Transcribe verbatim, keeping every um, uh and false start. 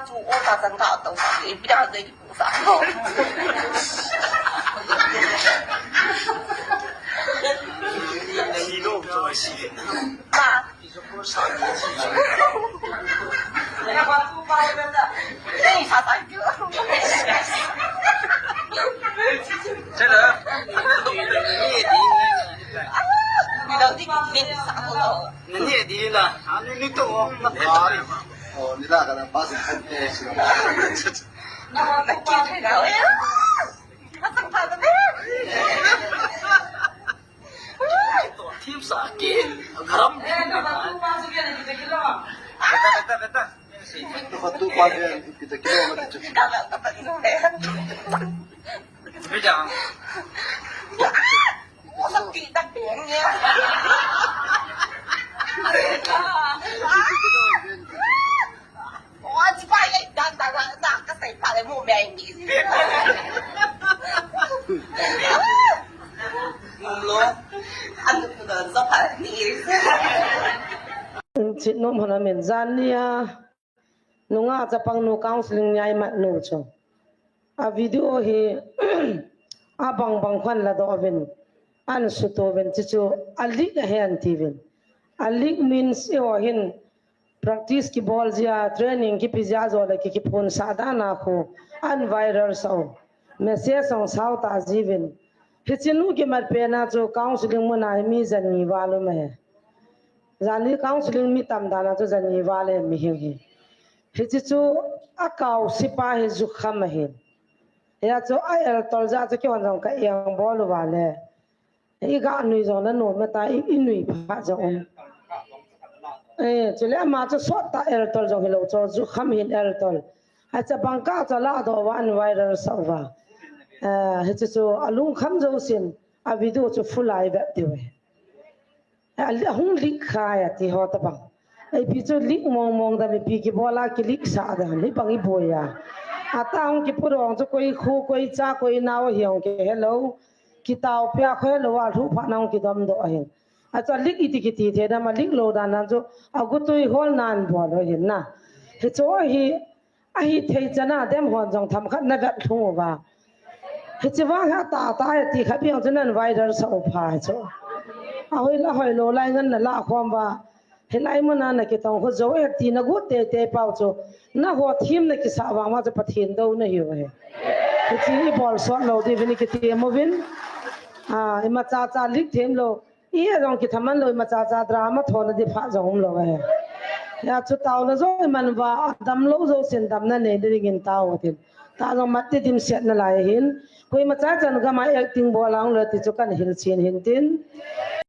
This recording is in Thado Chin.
Chu o ta san ka to sa, e, pi da dei pu sa. Ba. Dei sa sa. Ni lo di, ni sa ko. Ni di na. Ani ni to. Na kari. Oh, ni la ka na pass. Thim sa ki, garam. Beta, beta, beta. Tu pa tu pa ke, kita kilo mati chu. Beta. Chin nom hana min jan nia. Nunga chapang nu counseling ngai mat nu chu. A video hi abang bang khan la do vin. An su to vin chi chu a leak a hen ti vin. A leak means e o hin practice kibol jia, training kipi jia jo le ki kiphun sa da na khu an viral sa o. Message song sao ta ji vin. Hi chin u kimat pe na chu counseling mu na hi mi jan ni val u me. Jan ni counseling mi tam da na chu jan ni val e mi hing hi. Hi chi chu a kau sipa hi ju kham a hin. Hia chu a el tol ja chu ki hon jong ka eng bol u va le. I ga nui jong na no ma ta i, i nui pha jong um. Eh, chule ama chu sot ta el tol jong hi lo chu ju kham hin el tol. A cha bang ka cha la do van viral sa va. Eh, hi chu chu a lung kham jo sin a video chu full ai vet ti ve. A li-, a hung leak khai a ti ho ta bang. Ei pi chu leak mong mong da mi pi ki bola ki leak sa da mi bang i boya. A ta hung ki purong chu koi khu, koi cha, koi nao hi hung ki hello. Ki tao pia kho hello a thu pha nang ki dom do hin. A cha leak iti ki ti the da ma leak lo da nan chu a gu tui hol nan bol ho hin na. Hi chu hi Ahi thei chana dem hon jong tham khat na vet lhung uva. Hichi vang ha ta ta he ti khat piang chu nan viral sa u pha hi chu. A hoi la hoi lo lai ngan na la khom va. Hilai muna na kitong khu jo e ti na gut te te pau chu. Na ho thim na kisa vang ma chu Pathen do na hiu he. Hichi i bol sot lo di vin ki ti mo vin. A, i ma cha cha lik them lo. I jong kithaman lo, i ma cha cha drama thona di pha jong um lo e. Ya chu tao na jong i man va, dam lo jo sin dam na nei ding in tao tin. Ta jong mat ti dim set na lai hin. Koi ma cha chan gam a acting bol ang lo ti chu kan hil chin hin tin.